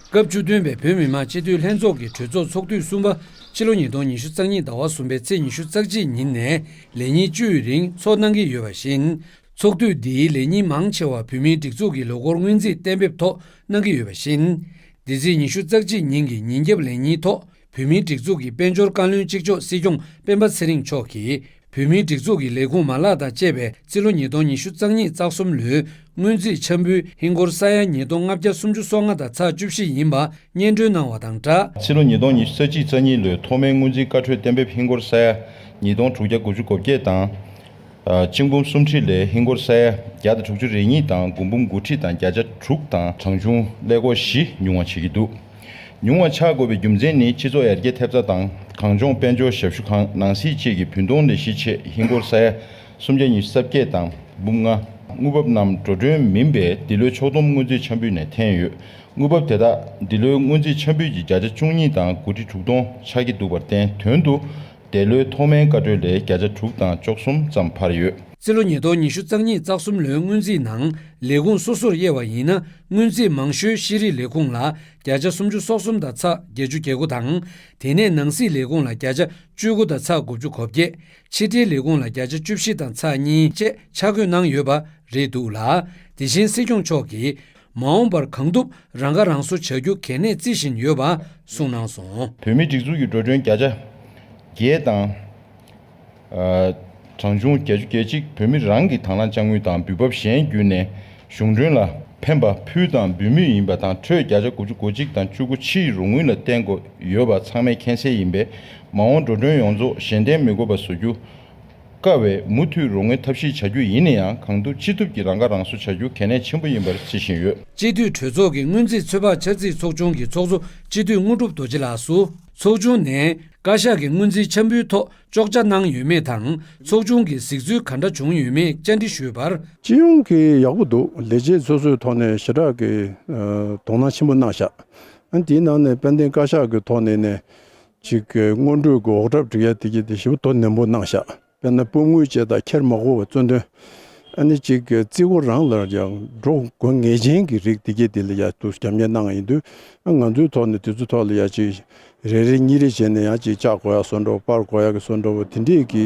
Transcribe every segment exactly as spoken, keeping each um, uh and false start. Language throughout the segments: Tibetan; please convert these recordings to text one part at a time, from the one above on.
སྐབས་བཅུ་བདུན་པའི་བོད་མི་མང་སྤྱི་འཐུས་ལྷན་ཚོགས་ཀྱི་གྲོས་ཚོགས་ཚོགས་དུས་གསུམ་པ་ཕྱི་ལོ་ཉིས་སྟོང་ཉི་ཤུ་རྩ་གཉིས་ཟླ་བ་གསུམ་པའི་ཚེས་ཉི་ཤུ་རྩ་གཅིག་ཉིན་ནས་ལས་ཉིན་བཅུའི་རིང་འཚོགས་གནང་གི་ཡོད་པ་བཞིན། ཚོགས་དུས་འདིའི་ལས་ཉིན་མང་ཆེ་བ་བོད་མིའི་སྒྲིག་འཛུགས་ཀྱི་ལོ་འཁོར་སྔོན་རྩིས་གཏན་འབེབས་ཐོག་གནང་གི་ཡོད་པ་བཞིན། འདི་ཚེས་ཉི་ཤུ་རྩ་གཅིག་ཉིན་གྱི་ཉིན་རྒྱབ་ལས་ཉིན་ཐོག་བོད་མིའི་སྒྲིག་འཛུགས་ཀྱི་དཔལ་འབྱོར་བཀའ་བློན་གཅིག་ལྕོགས་སྲིད་སྐྱོང་སྤེན་པ་ཚེ་རིང་མཆོག་གིས། བོད་མིའི་སྒྲིག་འཛུགས་ཀྱི་ལས་ཁུངས་མ་ལག་དང་བཅས་པའི་རྩིས་ལོ་ཉིས་སྟོང་ཉི་ཤུ་རྩ་གཉིས་རྩ་གསུམ་ལོའི་སྔོན་རྩིས་འཆར་འབུལ་ཧིན་སྒོར་ས་ཡ་ཉིས་སྟོང་ལྔ་བརྒྱ་སུམ་ཅུ་སོ་ལྔ་དང་ཚེག་བཅུ་བཞི་ཡིན་པ་སྙན་སྒྲོན་གནང་བ་དང་སྦྲགས། རྩིས་ལོ་ཉིས་སྟོང་ཉི་ཤུ་རྩ་གཅིག་རྩ་གཉིས་ལོའི་ཐོག་མའི་སྔོན་རྩིས་བཀའ་འཁྲོལ་གཏན་འབེབས་ཧིན་སྒོར་ས་ཡ་ཉིས་སྟོང་དྲུག་བརྒྱ་དགུ་བཅུ་གོ་བརྒྱད་དང་། ཨ། གཅིག་འབུམ་སུམ་ཁྲི་ལས་ཧིན་སྒོར་ས་ཡ་བརྒྱ་དང་དྲུག་ཅུ་རེ་གཉིས་དང་དགུ་འབུམ་དགུ་ཁྲི་དང་བརྒྱ་ཆ་དྲུག་དང་གྲངས་ཆུང་ཀླད་ཀོར་བཞི་ཉུང་བ་བྱེད་ཀྱི་འདུག་ཉུང་བ་ཆགས་དགོས་པའི་རྒྱུ་མཚན་ནི་སྤྱི་ཚོགས་ཡར་རྒྱས་ཐེབས་རྩ་དང་གངས་ལྗོངས་དཔལ་འབྱོར་ཞབས་ཞུ་ཁང་ནང་སྲིད་བཅས་ཀྱི་བུན་གཏོང་ལས་གཞིའི་ཆེད་ཧིན་སྒོར་ས་ཡ་སུམ་བརྒྱ་ཉི་ཤུ་རྩ་བརྒྱད་དང་འབུམ་ལྔ། དངུལ་འབབ་རྣམས་འགྲོ་གྲོན་མིན་པའི་འདི་ལོའི་ཕྱོགས་བསྡོམས་སྔོན་རྩིས་འཆར་འབུལ་ནས་འཐེན་ཡོད། དངུལ་འབབ་དེ་དག་འདི་ལོའི་སྔོན་རྩིས་འཆར་འབུལ་གྱི་བརྒྱ་ཆ་བཅུ་གཉིས་དང་དགུ་ཁྲི་དྲུག་སྟོང་ཆགས་ཀྱི་འདུག་པར་བརྟེན་དོན་དུ། འདས་ལོའི་ཐོག་མའི་བཀའ་འཁྲོལ་ལས་བརྒྱ་ཆ་དྲུག་དང་བཅུ་གསུམ་ཙམ་འཕར་ཡོད། རྩིས་ལོ་ཉིས་སྟོང་ཉི་ཤུ་རྩ་གཉིས་རྩ་གསུམ་ལོའི་སྔོན་རྩིས་ནང་ལས་ཁུངས་སོ་སོར་དབྱེ་བ་ཡིན་ན། སྔོན་རྩིས་མང་ཤོས་ཤེས་རིག་ལས་ཁུངས་ལ་བརྒྱ་ཆ་སུམ་ཅུ་སོ་གསུམ་དང་ཚེག་བརྒྱད་ཅུ་གྱ་དགུ་དང་། དེ་ནས་ནང་སྲིད་ལས་ཁུངས་ལ་བརྒྱ་ཆ་བཅུ་དགུ་དང་ཚེག་དགུ་བཅུ་གོ་བརྒྱད། ཕྱི་དྲིལ་ལས་ཁུངས་ལ་བརྒྱ་ཆ་བཅུ་བཞི་དང་ཚེག་གཉིས་བཅས་ཆ་བགོས་གནང་ཡོད་པ་རེད་འདུག་ལ། དེ་བཞིན་སྲིད་སྐྱོང་མཆོག་གིས། མ་འོངས་པར་གང་ཐུབ་རང་ཁ་རང་གསོ་བྱ་རྒྱུ་གལ་གནད་བརྩི་བཞིན་ཡོད་པ་གསུངས་གནང་སོང་། བོད་མིའི་སྒྲིག་འཛུགས་ཀྱི་འགྲོ་གྲོན་བརྒྱ་ཆ་བརྒྱད་དང་། ཨ། གྲངས་ཆུང་བརྒྱད་ཅུ་གྱ་གཅིག་བོད་མི་རང་གི་དང་བླངས་དཔྱ་དངུལ་དང་འབུལ་འབབ་གཞན་བརྒྱུད་ནས་གཞུང་གྲོན་ལ་ཕན་པ་ཕུལ་དང་འབུལ་མུས་ཡིན་པ་དང་། ཁྲོད་བརྒྱ་ཆ་དགུ་བཅུ་གོ་གཅིག་དང་བཅུ་དགུ་ཕྱིའི་རོགས་དངུལ་ལ་བརྟེན་དགོས་ཡོད་པ་ཚང་མས་མཁྱེན་གསལ་ཡིན་པས། མ་འོངས་འགྲོ་གྲོན་ཡོངས་རྫོགས་གཞན་བརྟེན་མི་དགོས་པ་བཟོ་རྒྱུ། དཀའ་བས་མུ་མཐུད་རོགས་དངུལ་ཐབས་ཤེས་བྱ་རྒྱུ་ཡིན་ན་ཡང་། གང་ཐུབ་ཅི་ཐུབ་ཀྱིས་རང་ཁ་རང་གསོ་བྱ་རྒྱུ་གལ་གནད་ཆེན་པོ་ཡིན་པར་བརྩི་བཞིན་ཡོད། སྤྱི་འཐུས་གྲོས་ཚོགས་ཀྱི་སྔོན་རྩིས་ཚོད་དཔག་འཆར་རྩིས་ཚོགས་ཆུང་གི་ཚོགས་གཙོ་སྤྱི་འཐུས་དངོས་གྲུབ་རྡོ་རྗེ་ལགས་སུ། ཚོགས་ཆུང་ནས་བཀའ་ཤག་གི་སྔོན་རྩིས་འཆར་འབུལ་ཐོག་གཅོག་ཆ་གནང་ཡོད་མེད་དང་། ཚོགས་ཆུང་གིས་གཟིགས་ཚུལ་ག་འདྲ་བྱུང་ཡོད་མེད་བཅར་འདྲི་ཞུས་པར། སྤྱི་ཡོངས་ཀྱི་ཡག་པོ་འདུག་ལས་བྱེད་སོ་སོའི་ཐོག་ནས་ཞེ་དྲག་གི་ཨ་དོ་སྣང་ཆེན་པོ་གནང་ཤག་ཨ་ནི་དེའི་ནང་ནས་དཔལ་ལྡན་བཀའ་ཤག་གི་ཐོག་ནས་ནས་ཅིག་སྔོན་འགྲོའི་གི་འོག་གྲབས་སྒྲིག་ཡ་དེ་གྱད་དེ་ཞེ་པོ་དོ་ནན་པོ་གནང་ཤག་དཔེར་ན་སྤོ་དངུལ་བཅས་དང་ཁྱེར་མ་དགོས་པ་གཙོ་འདོན། ཨ་ནི་ཅིག་རྩིས་འཁོར་རང་ལ་ཡང་འགྲོ་དགོས་ངེས་ཅན་གྱི་རིགས་དེ་གྱད་དེ་ལ་ཡ་དུ་རྒྱབ་གཉེར་གནང་ཡིན་དུས། ཨ་ང་ཚོའི་ཐོག་ནས་དེ་ཚོའི་ཐོག་ལ་ཡ་ཅིག་རེ་རེ་གཉིས་རེ་བྱས་ནས་ཡང་ཅིག་བཅག་དགོས་ཡ་བཟོ་འདྲ་པོ། སྤར་དགོས་ཡ་གི་བཟོ་འདྲ་པོ། དེ་འདྲས་ཀྱི་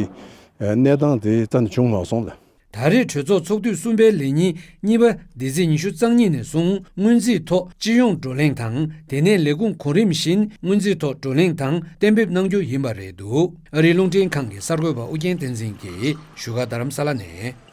གནས་སྟངས་དེ་རྩ་ནས་བྱུང་མ་སོང་ལ། ད་རེས་གྲོས་ཚོགས་ཚོགས་དུས་གསུམ་པའི་ལས་ཉིན་གཉིས་པ་འདི་ཚེས་ཉི་ཤུ་རྩ་གཉིས་ནས་བཟུང་སྔོན་རྩིས་ཐོག་སྤྱི་ཡོངས་བགྲོ་གླེང་དང་། དེ་ནས་ལས་ཁུངས་གོ་རིམ་བཞིན་སྔོན་རྩིས་ཐོག་བགྲོ་གླེང་དང་གཏན་འབེབས་གནང་རྒྱུ་ཡིན་པ་རེད་འདུག་ཨ་རིའི་རླུང་འཕྲིན་ཁང་གི་གསར་འགོད་པ་ཨུ་རྒྱན་བསྟན་འཛིན་གྱིས་བཞུགས་སྒར་རྡ་རམ་ས་ལ་ནས།